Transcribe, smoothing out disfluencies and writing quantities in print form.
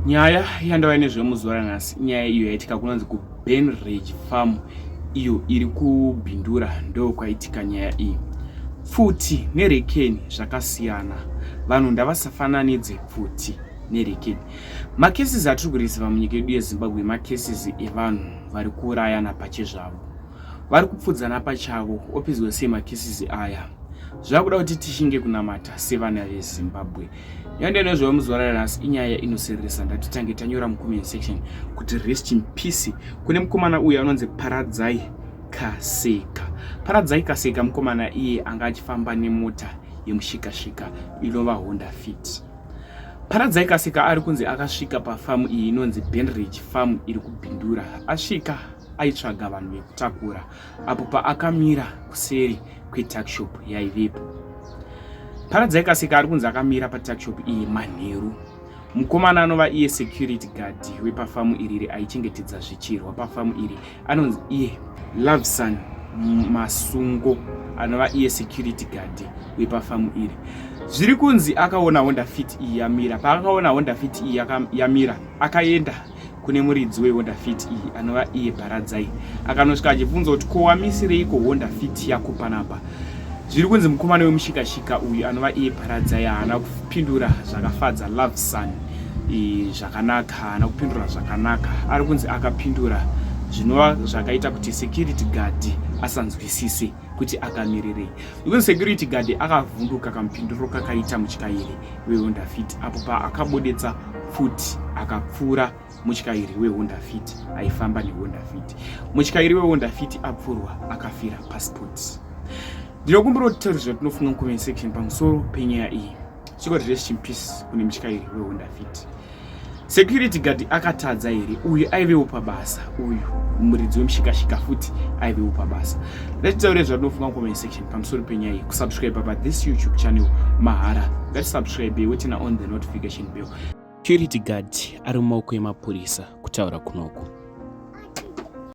Nyaya yandauya nezvemuzuva ranhasi inyaya iyo yaitika kunonzi kuBenridge Farm iyo iri kuBindura, ndokwaitika nyaya iyi. Pfuti nerekeni zvakasiyana, vanhu ndavasafananidze pfuti nerekeni. Macases atiri kureceiva munyika yedu yeZimbabwe macases evanhu vari kuurayana pachezvavo, vari kupfudzana pachavo. Opinzwa sei macases aya? Zvakuda kuti tishinge kunamata sevana veZimbabwe. Yande nezvayo muzuva ranhasi inyaya inosiririsa. Ndatitange tanyora mucomment section kuti rest in peace kune mukomana uyu anonzi Paradzai Kaseka. Paradzai Kaseka mukomana iye anga achifamba nemota yemushikashika inova Honda Fit. Paradzai Kaseka ari kunzi akasvika pafamu iyi inonzi Benridge Farm iri kuBindura. Asvika aitsvaga vanhu vekutakura apo paakamira kuseri kwetuckshop yaivepo. Paradzai Kaseka ari kunzi akamira patuckshop iyi manheru. Mukomana anova iye security guard wepafamu iriri aichengetedza zvichirwa pafamu iri anonzi iye Loveson Masungo anova iye security guard wepafamu iri. Zviri kunzi akaona Honda Fit iyi yamira. Paakaona Honda Fit iyi yamira, akaenda kune muridzi weHonda Fit iyi anova iye Paradzai, akanosvika achibvunza kuti ko wamisireiko Honda Fit yako panapa. Zviri kunzi mukomana wemushikashika uyu anova iye Paradzai haana kupindura zvakafadza Loveson zvakanaka, haana kupindura zvakanaka. Ari kunzi akapindura zvinova zvakaita kuti security guard asanzwisise kuti akamirirei. Because security guard akavhunduka kamupinduro kakaita mutyairi weHonda Fit apo paakabuditsa pfuti akapfura mutyairi weHonda Fit aifamba neHonda Fit. Mutyairi weHonda Fit apfurwa akafira passport. Ndinokumbira kuti taure zvatinofunga mucomment section pamusoro penyaya iyi. Chikoti rest in peace kune mutyairi weHonda Fit. Security guard akatadza here? Uyu aivewo pabasa, uyu muridzi wemushikashika futi aivewo pabasa. Ngatitaure zvatinofunga mucomment section pamusoro penyaya iyi. Kusubscribe pa this YouTube channel mahara, ngatisubscribe weturn on the notification bell. Security guard ari mumaoko emapurisa kutaura kunoku.